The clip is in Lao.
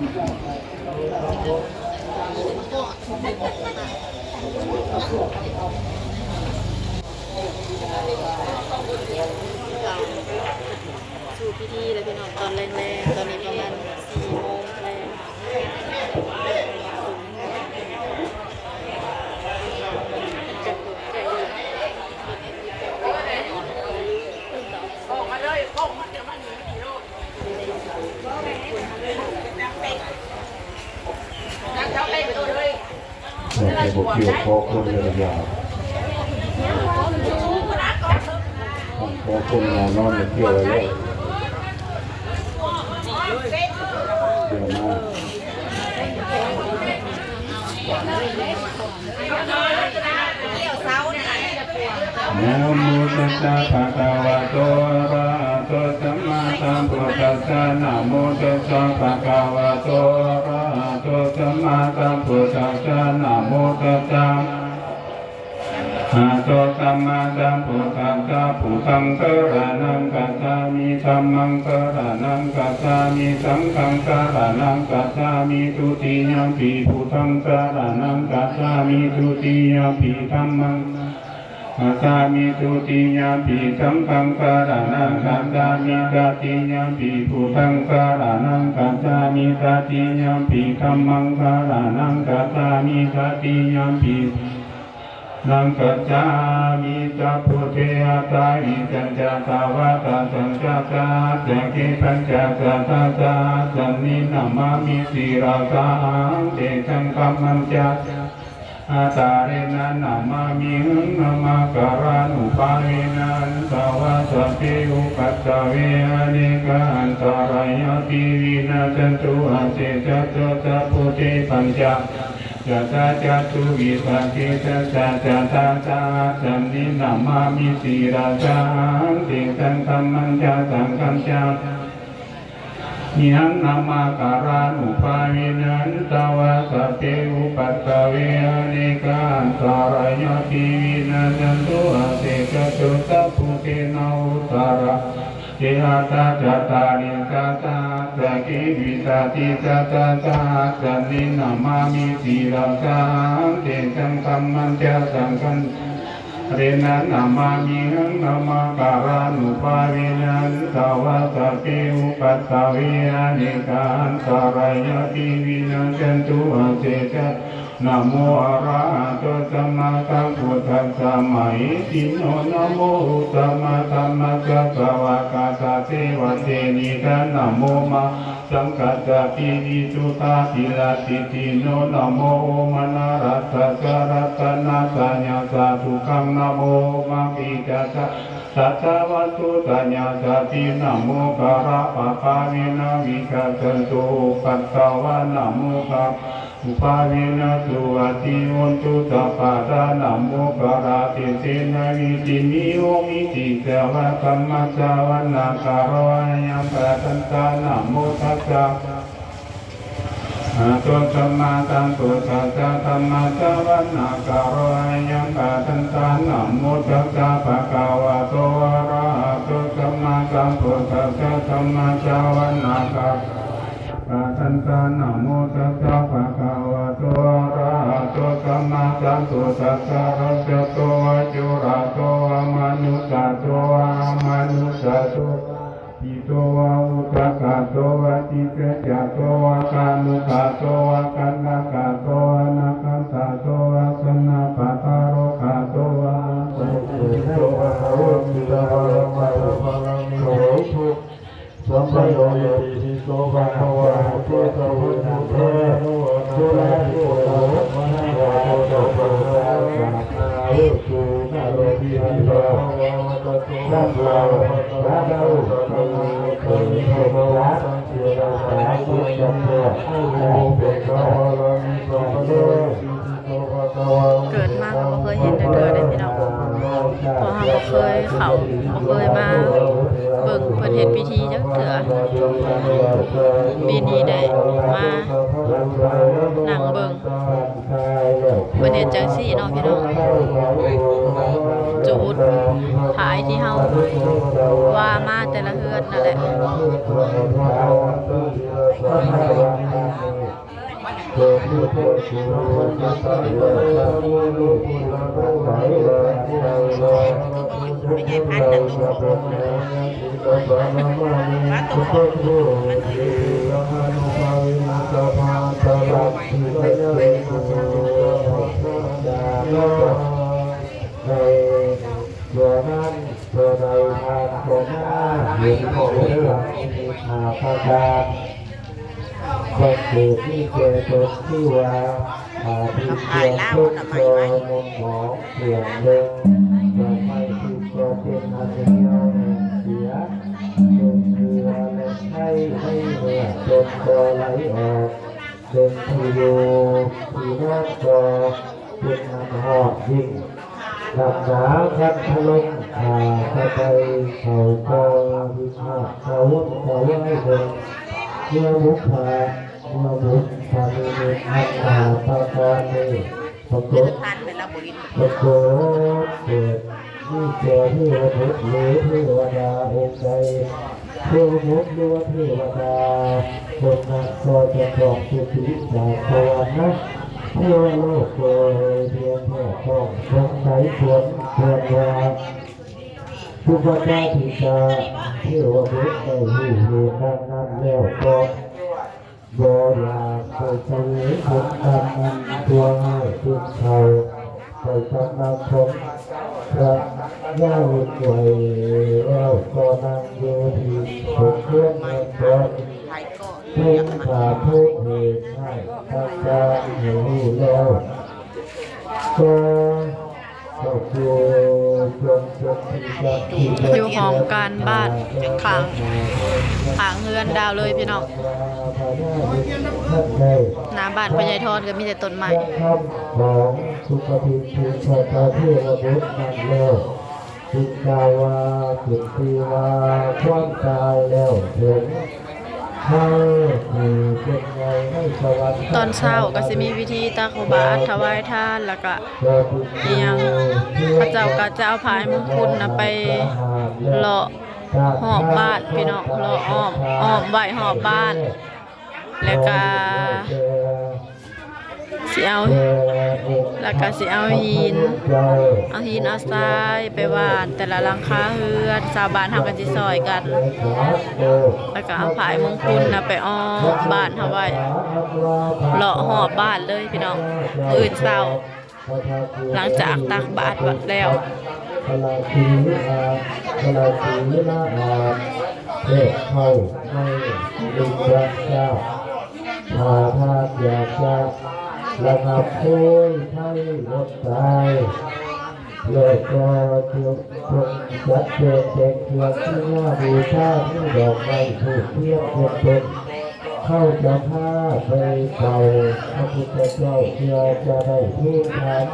ສູ່ພິທີແລ້ວພີ່ນ້ອງ ຕອນແລງໆ ຕອນນີ້ປະມານສີ່ໂມງແລງ. ເຈົ້າບໍ່ກ່ຽວ ຂໍຄົນລະຢ່າ ຂໍຄົນລະນອນ ກ່ຽວໄວ້ແລ້ວ ຢ່າມາ. ນະໂມຕັດສະ ພະຄະວະໂຕ ອະລະຫະໂຕ ສຳມາສຳພຸດທັດສະ ນະໂມຕັດສະ ພະຄະວະໂຕ ອະລະຫະໂຕ ສຳມາສຳພຸດທັດສະ ນະໂມຕັດສະ ພະຄະວະໂຕ ອະລະຫະໂຕ ສຳມາສຳພຸດທັດສະ ພຸດທັງສະຣະນັງກັດສາມິ ທຳມັງສະຣະນັງກັດສາມິ ສັງຄັງສະຣະນັງກັດສາມິ ທຸຕິຍຳປິ ພຸດທັງສະຣະນັງກັດສາມິ ທຸຕິຍຳປິ ທຳມັງ ກັດສາມິ ທຸຕິຍຳປິ ສັງຄັງສະຣະນັງກັດສາມິ ຕະຕິຍຳປິ ພຸດທັງສະຣະນັງກັດສາມິ ຕະຕິຍຳປິ ທຳມັງສະຣະນັງກັດສາມິ ຕະຕິຍຳປິ ນັງກັດສາມິ ສັບໂພເທ ອັດຖາ ວິສັນຈາຕະ ວັດຕະສັນຈາຕະ ສັກເກ ປັນຈາຊາຕະ ສັນນິ ນະມາມິ ສິລະສາ ເຕ ສັງຄະມັນຈາ ອາຕາເຣນະ ນະມາມິ ຫັງ ນະມະກາລານຸພາເວນະ ຫັນຕະວາ ສັບເພ ອຸປັດຕະເວ ອະເນກາ ອັນຕະລາຍາ ຕິ ວິນາສສັນຕຸ ອາເສສະໂຕ ສັບໂພເທ ປັນຈາ ຊາຕະ ຈາຕຸ ວິສາເກ ສັດຕະ ຈາຕະ ສັນນິ ນະມາມິ ສິລະສາ ເຕ ສັງຄະມັນຈາ ສັງຄັນຈາ ມິຫັງ ນະມະກາລານຸພາເວນະ ຫັນຕະວາ ສັບເພ ອຸປັດຕະເວ ອະເນກາ ອັນຕະລາຍາ ຕິ ວິນາສສັນຕຸ ອາເສສະໂຕ ສັບໂພເທ ນະ ອຸດຕະຣາ ເຕ ອັດຖາ ຈາຕາລິ ຊາຕະ ສັກເກ ວິສາທິ ຊາຕະ ສະຫັດສະນິ ນະມາມິ ສິລະສາ ເຕ ສັງຄະມັນຈາ ສັງຄັນຈາ ເຣນະ ນະມາມິ ຫັງ ນະມະກາລານຸພາເວນະ ຫັນຕະວາ ສັບເພ ອຸປັດຕະເວ ອະເນກາ ອັນຕະລາຍາ ຕິ ວິນາສສັນຕຸ ອາເສສະ ນະໂມ ອະລະຫະໂຕ ສຳມາສຳພຸດທັດສະ ມະເຫສິໂນ ນະໂມ ໂອຕະມະທຳມະສະ ສະວາກາສະ ເທວະເທນີຕາ ນະໂມ ມະ ສັງກັດສະ ປີຕິສຸທາ ກິລະຕິດຖິນໂນ ນະໂມ ໂອມະນະຣັດຕະສະ ລັດຕະນະສະຍາສະ ສຸຂັງ ນະໂມ ໂອມະກີຕະສະ ສັດຖະວັດຖຸສະຍາສະຕິ ນະໂມ ກາລະປະພາເວນະ ວິກະສັນຕຸ ໂອປັດຕະວາ ນະໂມ ກາລະ ນຸພາເວນະ ສຸວັດທິໂຫນຕຸ ສັບປະດາ ນະໂມ ກາລະເຕເສນະ ວິດທິ ມີໂຫ ວິດທິ ສະວາ ທຳມະສະວະນາກາໂລ ອາຍັງ ປະທັນຕາ ນະໂມ ຕັດສະ ອະໂຕ ສຳມາສຳພຸດທັດສະ ທຳມະສະວະນາກາໂລ ອາຍັງ ປະທັນຕາ ນະໂມ ຕັດສະ ພະຄະວະໂຕ ອະລະຫະໂຕ ສຳມາສຳພຸດທັດສະ ທຳມະສະວະນາກາໂລ ປະທັນຕາ ນະໂມ ຕັດສະ ພະຄະວະໂຕ ອະລະຫະໂຕ ສຳມາສຳພຸດທັດສະ ລັດຖະໂຕ ວະຈຸລະໂຕ ວະມະນຸດສະໂຕ ວະອະມະນຸດສະໂຕ ວະລາພິໂຕ ວະອຸດທະກະໂຕ ວະຈິດຕະຈັດໂຕ ວະຄານຸກະໂຕ ວະກັນທະກະໂຕ ວະນະຄັນຕະໂຕ ວະຊະນະປະທາໂລກະໂຕ ວະ ສຳປະໂຍ ອິຕິປິໂສ ພະຄະວາ ອາໂຕ ສະວະນະໂຕ ໂຕ ລະ ໂຕ ໂຕ ເກີດມາກໍບໍ່ເຄີຍເຫັນຈັກເທື່ອເດ້ພີ່ນ້ອງ ເພາະເຮົາບໍ່ເຄີຍເຂົ້າ ບໍ່ເຄີຍມາເບິ່ງເພິ່ນເຮັດພິທີຈັກເທື່ອ. ປີນີ້ໄດ້ມານັ່ງເບິ່ງເພິ່ນເຮັດຈັ່ງຊີ້ເນາະພີ່ນ້ອງ ຈູດພາຍທີ່ເຮົາວ່າມາແຕ່ລະເຮືອນນັ້ນແຫຼະ. ພະທາດວັດທາດນີ້ ເກີດມີແຕ່ກຸສະຫຼ ໃນຕົວນັ້ນຕົວໃດຜ່ານເຂົ້າມາເຫັນເດີ ມີຫ້າປະການ ບັງເກີດມີແກ່ຕົນຄືວ່າ ຜ້າທີ່ເປື້ອນຕົກຕໍ່ໝຸ່ນໝອງເຄື່ອງໜຶ່ງ ດອກໄມ້ທີ່ກໍເປັນອັນເຫ່ຽວແຫ້ງເສຍ ຕົນເຫື່ອແລະໄຄໃນເນື້ອຕົນກໍໄຫຼອອກ ເປັນທີ່ຢູ່ທີ່ນອນກໍ ເປັນອັນຮອດຍິ່ງ ໜັກໜາຄັນທະລົງ ຂ້າພະໄຕເຂົ້າກໍວິພາກກະວົນກະວາຍເບິ່ງ ເມື່ອບຸບຜາ ເມື່ອບຸບຜານິມິດອັນມະຫາປະການນີ້ປະກົດ ປະກົດເກີດ ມີແກ່ເທວະບຸດ ຫຼື ເທວະດາອົງໃດ ເທວະບຸດ ຫຼື ວ່າເທວະດາຄົນນັ້ນກໍຈະຕ້ອງຈຸຕິຈາກສະຫວັນນະເທວະໂລກເກີຍ ພຽງແຕ່ຕ້ອງສົງໄສຄວນ ຄວນວ່າ ປຸບປະຈາທິກາເທວະບຸດໄດ້ຮູ້ເຫດດັ່ງນັ້ນແລ້ວກໍ ບໍ່ຢາກໄປສະເຫວີຍຜົນກຳອັນຊົ່ວຮ້າຍເປັນເທົ່າ ໄປສຳລັບຂອງພະຍາວຸດໄວ້ແລ້ວ ກໍນັ່ງຢູ່ທີ່ສົມຄວນແມ່ນບ່ອນ ເພິ່ນກະເພິ່ນເຫດໃຫ້ພະເຈົ້າໃຫ້ຮູ້ແລ້ວ ກໍ ຢູ່ຫ້ອງການບ້ານຂ້າງ ຂ້າງເຮືອນດາວເລີຍພີ່ນ້ອງ. ໜ້າບ້ານພໍ່ໃຫຍ່ທອນກໍມີແຕ່ຕົ້ນໄມ້ ຂອງສຸຄະທິດເທວະບຸດນັ້ນແລ້ວ ຈຶ່ງກ່າວວ່າ ຂຶ້ນຊື່ວ່າຄວາມຕາຍແລ້ວເຖິງ ເຮົາຜູ້ເປັນໃຫຍ່ໃນສະຫວັນ ຕອນເຊົ້າກໍຊິມີພິທີຕັກບາດຖວາຍທານ ແລ້ວກະອີ່ຫຍັງ ເຂົາເຈົ້າກໍຈະເອົາຜ້າມງຄຸນນະໄປເລາະຮອບບ້ານພີ່ນ້ອງ ເລາະອ້ອມ ອ້ອມໄວ້ຮອບບ້ານ ແລ້ວກະ ຊິເອົາ ແລ້ວກະຊິເອົາຫີນ ເອົາຫີນເອົາຊາຍໄປຫວ່ານແຕ່ລະຫຼັງຄາເຮືອນ ຊາວບ້ານເຮົາກໍຊິຊ່ອຍກັນ ແລ້ວກະເອົາຜ້າມງຄຸນນະໄປອ້ອມບ້ານເຮົາໄວ້ ເລາະຮອບບ້ານເລີຍພີ່ນ້ອງ ມື້ອື່ນເຊົ້າ ຫຼັງຈາກຕັກບາດແລ້ວ ພະລາສີອາ ພະລາສີລາອາດ ແທບເຂົ້າໃນລິງກະຊາດ ຖ້າທ່ານຢາກຈະລະງັບໂພຍໄພອົດຕາຍ ແລ້ວກໍຈົ່ງຈັດແຈງແຕ່ງເຄື່ອງທີ່ມາບູຊາ ມີດອກໄມ້ທູບທຽນເປັນຕົ້ນ ເຮົາຈະພາໄປເຝົ້າພະພຸດທະເຈົ້າ ເພື່ອຈະໄດ້ທູນທານ